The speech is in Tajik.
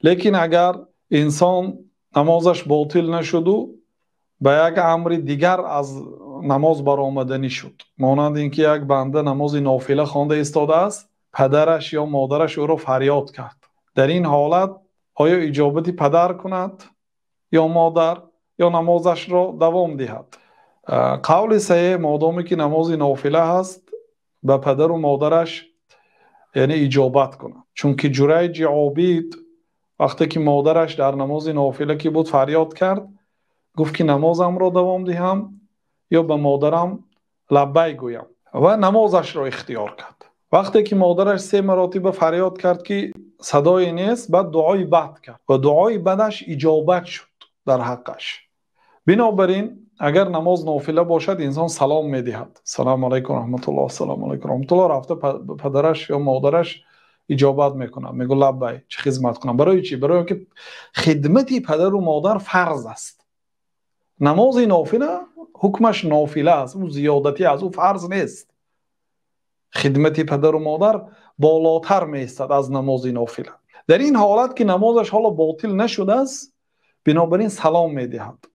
Лекин агар инсон намозаш ботил нашуду ба як амри дигар аз намоз баромаданӣ шуд, монанди ин ки як банда намози нофила хонда истодааст, падараш ё модараш ӯро фарёд кард. Дар ин ҳолат оё иҷобати падар кунад ё модар ё намозашро давом диҳад? Қавли саҳеҳ, модоме ки намози нофила ҳаст, ба падару модараш яъне иҷобат кунад. Чунки Ҷурайҷи обид вақте ки модараш дар намози нофила ки буд фарёд кард, гуфт ки намозамро давом диҳам ё ба модарам лаббайк гӯям, ва намозашро ихтиёр кард. Вақте ки модараш се маротиба фарёд кард ки садое нест, баъд дуои бад кард ва дуои бадаш иҷобат шуд дар ҳаққаш. Бинобар ин агар намоз нофила бошад, инсон салом медиҳад: «Ассалому алайкум раҳматуллоҳ, ассалому алайкум раҳматуллоҳ». Рафта падараш ё модараш иҷобат мекунад, мегӯ: «Лаббай, чӣ хизмат кунам?» Барои чӣ? Барои он ки хидмати падару модар фарз аст. Намози нофила ҳукмаш нофила аст, ӯ зиёдатӣ аст, ӯ фарз нест. Хидмати падару модар болотар меистад аз намози нофила. Дар ин ҳолат ки намозаш ҳоло ботил нашудааст, бинобар ин салом медиҳад.